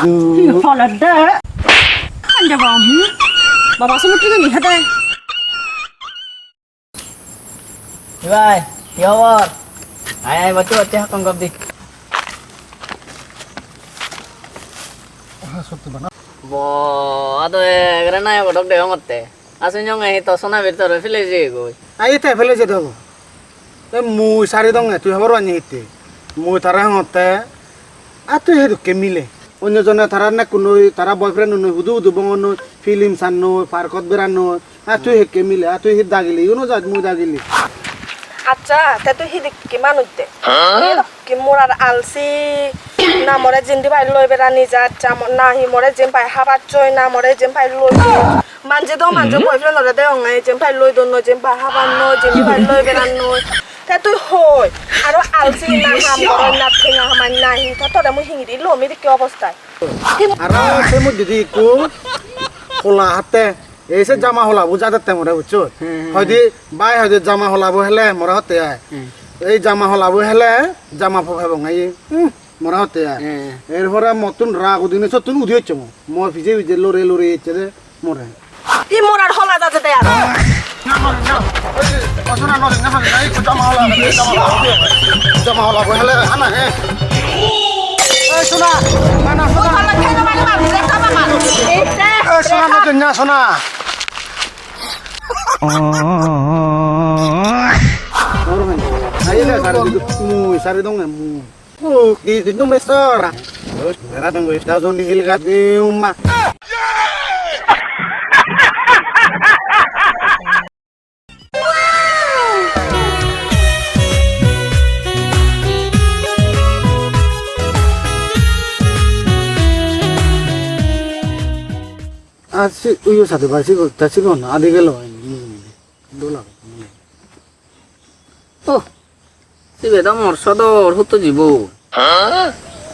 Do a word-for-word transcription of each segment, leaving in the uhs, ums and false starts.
Hi holar de? Hanja bom. Baba sumutri ni hade. Hi bhai, hi hobor? Ai, ai, bacche, bacche, hakkon gop di. Bo, ado egre nayok odok degongotte. Asun jonge hi to sona bir tore phele jeyegoi. Ai te phele je debo. E mui sari donge, tui hobor pani hitte? Mui tare hongotte, a tui hedokke mile. Onyo jone tara nekkunoi, tara boyfriend unoi, hudu hudu bongonnoi, film sannoi, parkot berannoi. A tui hekke mile, a tui hi dagili, iyuno jat mui dagili. Accha, te tui hidikke manuj de? Huh? Hidikke morar alsi, na more jindi pai loi berani jat, ja mo-, na hi more jin pai habassoi, na more jin pai loi. Manje do manje boyfriend ore degonge, jin pai loi donnoi, jin pai habannoi, jin pai loi berannoi. Te tui hoi, aro alsi na ham goroi, na tenga hamai, na hi, te tore mui hingiri lom idikke obostai. Aro se mujjedi ikku hola hatte. Ei se jama holabo jadette more, bucchot? Hmm, hmm, hoide, hmm. Bai hoide jama holabo hele more hotte ai. Hmm. Ei jama holabo hele jama pho hebong ai. Hmm, more hotte ai. Hmm. Er pore mottun rag udine sottun udi ecche mo. Mo pije pije lore lore ecche de more. Hi morar hola jadede aro? Na, na, na. Ei, o sona, no, na, na, na, ei, jama holabo, jama holabo. Jama holabo hele, ana, he. Ei, sona, na, na, sona. Ei, sona, no, na, sona. Ayo, sari, mui, sari dong, mui. Oh, di, di, dong, besar. Terus, era dong, esta dong, di, ilga, di, uma. Ar se uyo sade pai sigun, ta sigun adi gelo, dol age. Oh, sibe do mor sodor hutto jibo.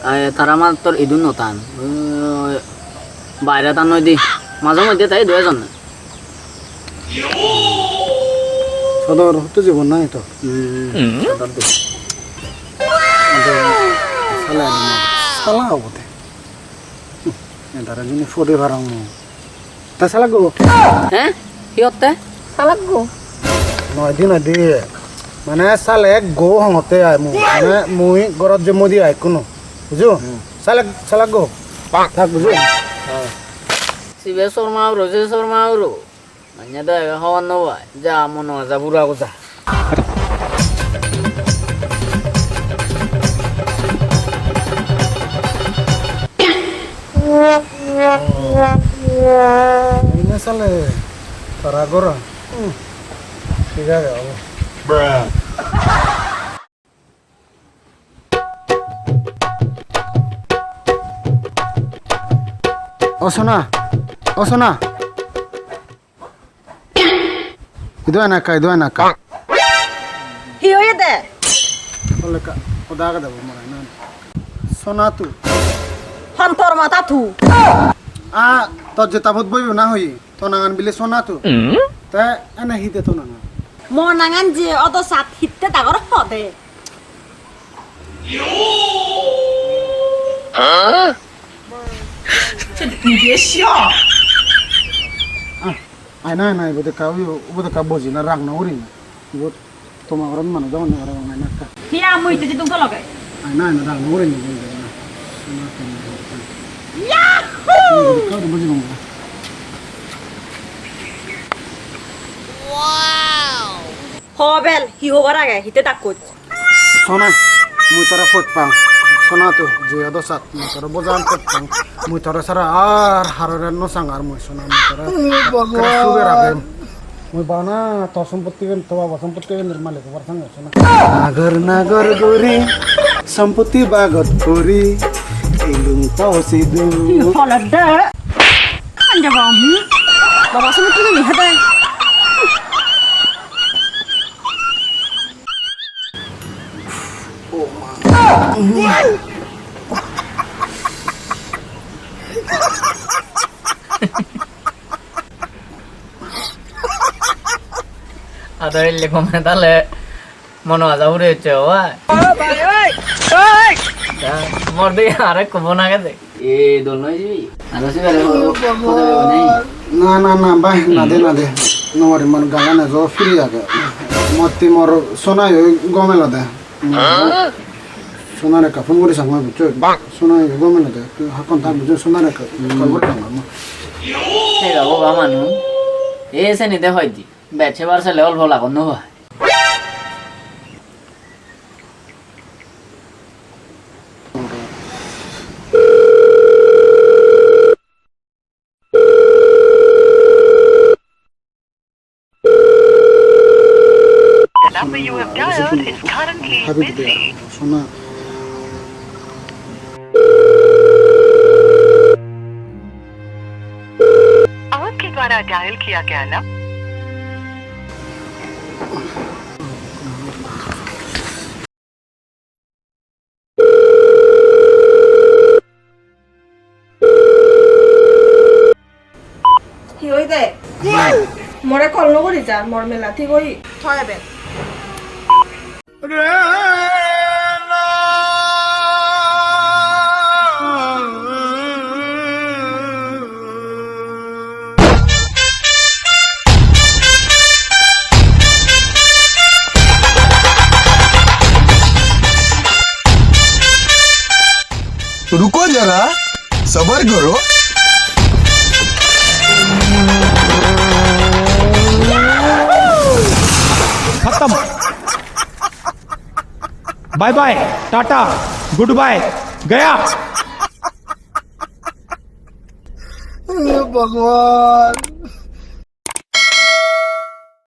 Ai, tara mattor idun no tan. Oi, baire tan noi di. Maje moddhe tai idu ejon. Sodor hutto jibo nahi to? Hmm, sodor di. Sala, sala obode. Edare juni pudi parong mui. Ta salak go. He? Hi hotte? Salak go. Noi di, noi di. Mane sale ek go hongotte ai mui. Mane mui gorot jemmo di ai kuno. Bujo? Hmm. Salak, salak go. Thak bujo? Sibe sorma uro, se sorma uro. Manye do ebe hobor no pai. Ja mono aja pura goja. Ene sale tara gora. Hmm. Thik age, obo. O Sona, o Sona. Idu ana ekka, idu ana ekka. Hi oyede? Ole ekka, hoda agede bo mora na. Sona tu. Hon tor mata tu. A, to jeta pot boibo na hoye. To nangan bile Sona tu. Hmm? Te ene hi de to nangan? Mo nangan je odo sat hitte dagor hode. Huh? Ah, ai na, ai na, ibot ekka, ibot ekka boji na, rag no guri na. Ibot toma goron manuj agonne parapang, ai na ekka. Hiya, mui te jidung to loge. Ai na, ai na, rag no guri na, bol de na. Yahoo! Ibot ekka guri boji gom. Wow! Hobel, hi hobar age, hitte dakkoj? Sona, mui tore poj pang. Sona tu, je odo sat, mui tore bojan poj pang. Mui tore sara ar harore no sang ar mui Sona, mui tore ekkere suge ragem. Mui bana to sompotti ben, to baba sompotti ben malik obar sang Sona. Nagor nagor guri, sompotti bagot puri, ilung to sidu. Hi holar de? Kan jabo, hmm? Baba sompotti ben hade. Ado elle gome tale mono aja ure hocche, o bhai. O bhai, oi, oi. Ja, mor de arek ko bona gede. E dol noi jibe. Aro sibere ho-, ho-, hoda bego nei? Na, na, na, bai, na de, na de. No parim, mor galan ejo free age. Motti mor sonayo gom elode. Sonar ekka phone guri sang, buccho? Sonayo gom elode. Tui hakkon ta buccho, sonar ekka call guri sang. He babu, ba manu. E seni de hoi di. Bej hebar sele olpo lagon no pai. The number you have dialed is currently busy. Sona. आपके द्वारा डायल किया गया number. Hi hoide? More call no guri ja, mor mela thik oi. Thoi ebe. रुको जरा, सबर करो। खत्म। Bye bye, tata, good bye, गया। हे भगवान।